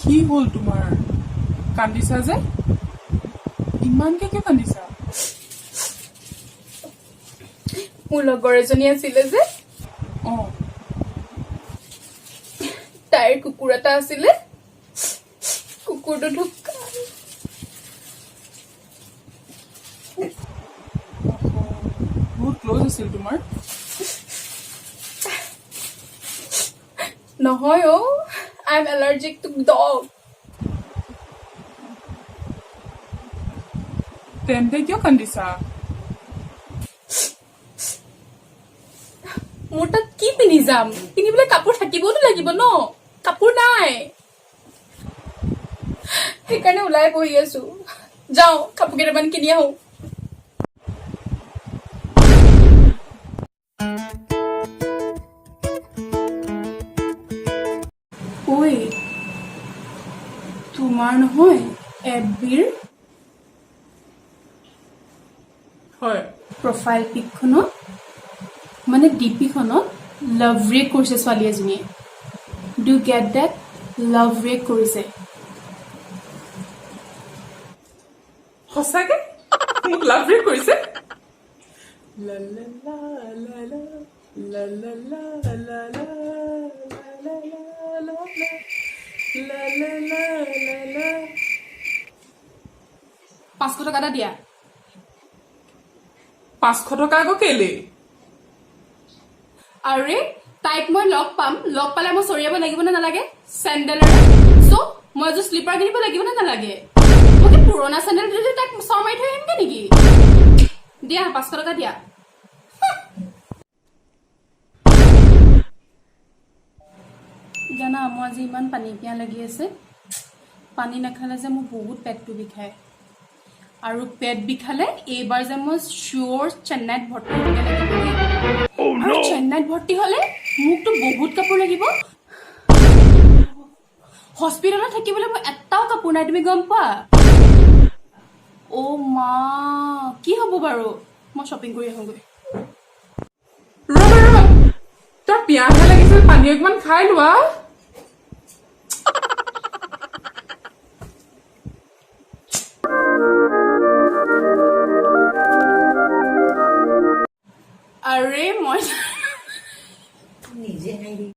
কি হ'ল তোমাৰ? কান্দিছা যে, ইমানকে কিয় কান্দিছা? মোৰ লগৰ এজনী আছিলে যে, তাইৰ কুকুৰ এটা আছিলে, কুকুৰটো ঢুকাল। বহুত ক্ল'জ আছিল তোমাৰ? নহয় অ, I am allergic to dog. তেন্তে কিয় কান্দিছা? মোৰ তাত কি পিন্ধি যাম? পিন্ধিবলৈ কাপোৰ থাকিবওতো লাগিব ন, কাপোৰ নাই, সেইকাৰণে ওলাই বহি আছো। যাওঁ, কাপোৰ কেইটামান কিনি আহো। ঐ, তোমাৰ নহয় এফ বিৰ হয়। প্ৰফাইল পিকখনত, মানে ডি পিখনত লাভ ৰেক কৰিছে ছোৱালী এজনীয়ে। Do get that? Love rack কৰিছে। সঁচাকে মোক লাভ ৰেক কৰিছে? লা লা লা লা লা লা লা লা লা লা লা লা লা লা লা লা লা। 500 টকা এটা দিয়া। 500 টকা আকৌ কেলে? আৰে, তাইক মই লগ পাম, লগ পালে মই চৰিয়াব লাগিব নে নালাগে চেণ্ডেলেৰে? চ' মই এযোৰ শ্লিপাৰ কিনিব লাগিব নে নালাগে? মই কি পুৰণা চেণ্ডেল দি তাইক চৰ মাৰি থৈ আহিমগে নেকি? দিয়া, 500 টকা দিয়া। জানা, মোৰ আজি ইমান পানী পিয়াহ লাগি আছে। পানী নাখালে যে মোৰ বহুত পেটটো বিষায়, আৰু পেট বিষালে এইবাৰ যে মই চিয়'ৰ চেন্নাইত ভৰ্তি হ'বগে লাগিব দেই। আৰু চেন্নাইত ভৰ্তি হ'লে মোকতো বহুত কাপোৰ লাগিব। হস্পিটেলত থাকিবলৈ মোৰ এটাও কাপোৰ নাই, তুমি গম পোৱা? অ' মা, কি হ'ব বাৰু? মই শ্বপিং কৰি আহোঁগৈ। ৰ'বা ৰ'বা, তাৰ পিয়াহে লাগিছিল, পানী অকণমান খাই লোৱা।